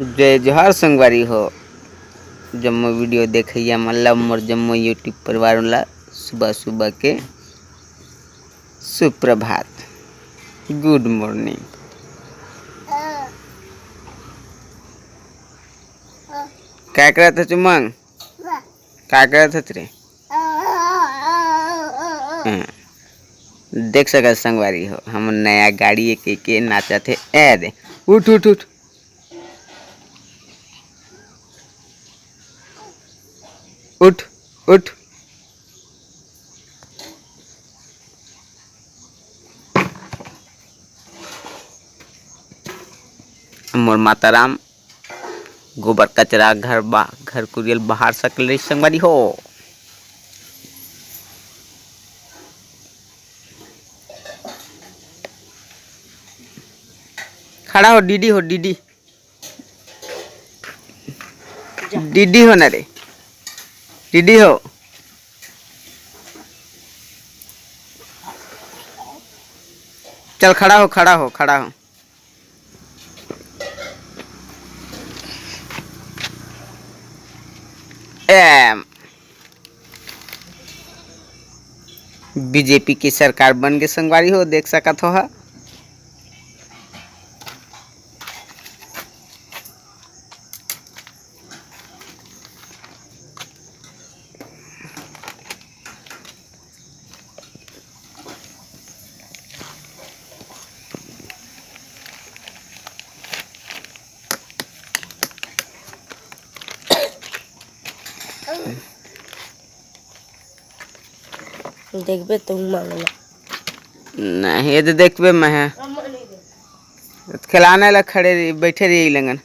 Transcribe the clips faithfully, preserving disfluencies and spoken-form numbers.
जय जोहार संगवारी हो, जम्मो video देखइया मन ला, मोर जम्मो YouTube परिवार ला सुबह सुबह के सुप्रभात, good morning। का करत हस उमंग? का करत हस रे? हाँ। देख सकत संगवारी हो, हमर नया गाड़ी एक, एक, एक नाचत हे। ए दे, उठ, उठ, उठ। उठ, उठ। मोर माता राम, गोबर कचरा घर बा, घर कुरियल बाहर सकले संगवारी हो। खड़ा हो डीडी हो, डीडी। डीडी हो ना रे, डीडी हो। चल खड़ा हो, खड़ा हो, खड़ा हो। एम। बीजेपी के सरकार बन गे संगवारी हो, देख सकत हो हा। देखबे तुम मांगना। नहीं, ये तो देखबे मैं है। खिलाने ला खड़े रही, बैठे रही लंगन।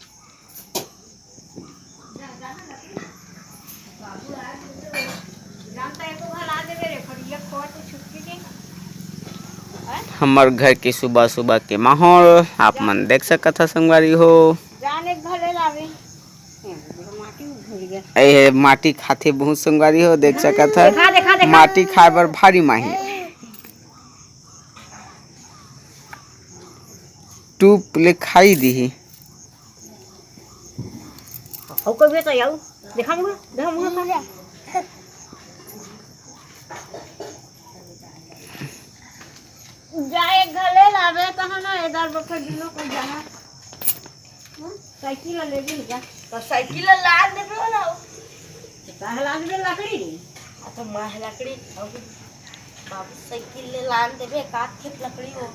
हमर घर के सुबह सुबह के माहौल आप मन देख सकत ह संगवारी हो। ए हे माटी खाथे बहुत संगवारी हो, देख सकत ह। देखा, देखा, देखा। माटी खाए बर भारी माहिर। टूप ले खाई दिही। अउ कबे तो आऊ। देखा मुंह, देखा मुंह खा। जाए घले लावे कहा ना, एदार बखर दिनो को जाना। हम्म, साइकिल ले भी जा। तो साइकिल ला लाद देबे वाला हो। तो काहे लाद दे लकड़ी रे? आ तो माह लकड़ी, अब बाबू साइकिल ले लान देबे, का खेत लकड़ी हो।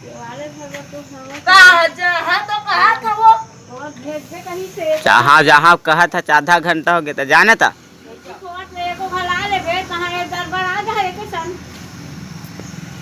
ये वाले घर में तो हवा का जहाँ तो कहा था वो। और भेज दे कहीं से। जहाँ, जहाँ कहा था, आधा घंटा हो गया था, जाने था।